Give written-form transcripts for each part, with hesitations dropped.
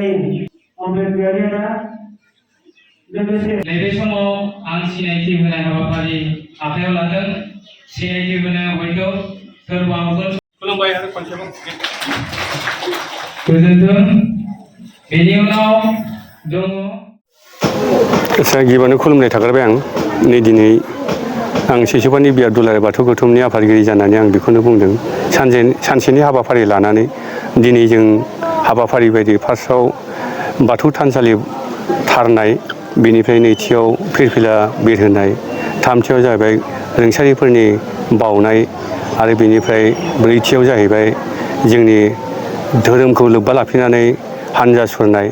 जिल्लानि अम्बेदकारिया लोगोसे नैबे समाव आं सिनायथि होनाय हाबाफारि आखायाव लादों। सिनायथि होनो हयथ' सोरबाफोर खुलुमबाय आरो खनसेबाव गोजोनथों। बेनि उनाव दङ गिबियावनो खुलुमनाय थाग्रोबाय आं नै दिनै आं सिसुपानि बियाब दुलाराय बाथौ गौथुमनि आफादगिरि जानानै आं बेखौनो बुंदों सानसेनि हाबाफारि लानानै दिनै जों हाबाफारि बायदि फार्स्टआव बाथौ थानसालि थारनाय, बेनिफ्राय नैथियाव फिरफिला बिरहोनाय, थामथियाव जाहैबाय रुंसारिफोरनि बाउनाय आरो बेनिफ्राय ब्रैथियाव जाहैबाय जोंनि धोरोमखौ लोब्बा लाखिनानै हानजा सुरनाय।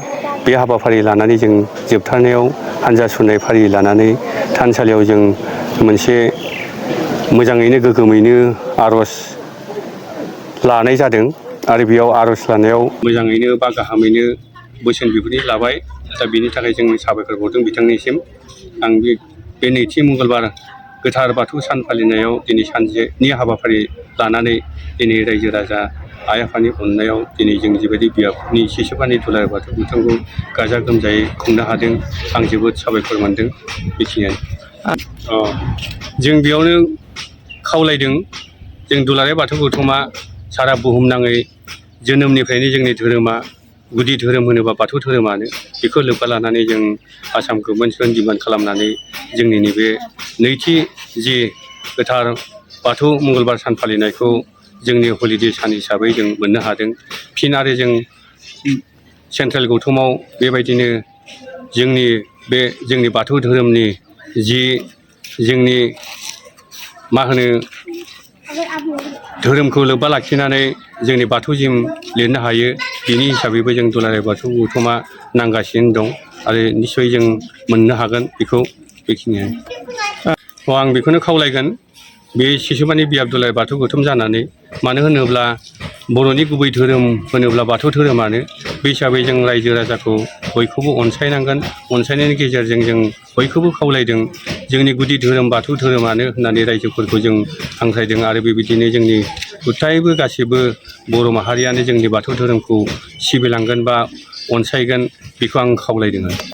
बे हाबाफारि लानानै जों जोबथारनायाव हानजा सुरनाय फारि लानानै थानसालियाव जों मोनसे मोजाङैनो गोग्गोमैनो आर'ज लानाय जादों आरो बेयाव आर'ज लानायाव मोजाङैनो बा गाहामैनो बोसोन बिबुंथि लाबाय। दा बेनि थाखाय जों साबायखर बावदों बिथांनिसिम। आं बे नैथि मंगलबार गोथार बाथौ सान फालिनायाव दिनै सानसेनि हाबाफारि लानानै दिनै रायजो राजा आइ आफानि अननायाव दिनै जों जिबायदि बियाबनि सिसुपानि दुलाराय बाथौ गौथुमखौ गाजा गोमजायै खुंनो हादों, आं जोबोद साबायखर मोनदों। बेखिनियानो जों बेयावनो खावलायदों, जों दुलाराय बाथौ गौथुमा सारा बुहुमनाङै जोनोमनिफ्रायनो जोंनि धोरोमा गुदि धोरोम होनोबा बाथौ धोरोमानो। बेखौ लोब्बा लानानै जों आसाम गभर्नमेन्टखौ डिमान्ड खालामनानै जोंनि नैबे नैथि जि गोथार बाथौ मंगलबार सान फालिनायखौ जोंनि हलिडे सान हिसाबै जों मोननो हादों। फिन आरो जों सेन्ट्रेल गौथुमाव बेबायदिनो जोंनि बाथौ धोरोमनि जि जोंनि धोरोमखौ लोब्बा लाखिनानै जोंनि बाथौ जिम लिरनो हायो, बिनि हिसाबैबो जों दुलाराय बाथौ गौथुमा नांगासिनो दं आरो निस्सय जों मोननो हागोन बेखौ। बेखिनियानो आं बेखौनो खावलायगोन, बे सिसुपानि बियाब दुलाराय बाथौ गौथुम जानानै, मानो होनोब्ला बर'नि गुबै धोरोम होनोब्ला बाथौ धोरोमानो। बे हिसाबै जों रायजो राजाखौ बयखौबो अनसायनांगोन। अनसायनायनि गेजेरजों जों बयखौबो खावलायदों जोंनि गुदि धोरोम बाथौ धोरोमानो होननानै रायजोफोरखौ जों हांख्रायदों आरो बेबायदिनो जोंनि गथायबो गासैबो बर' माहारियानो जोंनि बाथौ धोरोमखौ सिबिलांगोन बा अनसायगोन, बेखौ आं खावलायदों।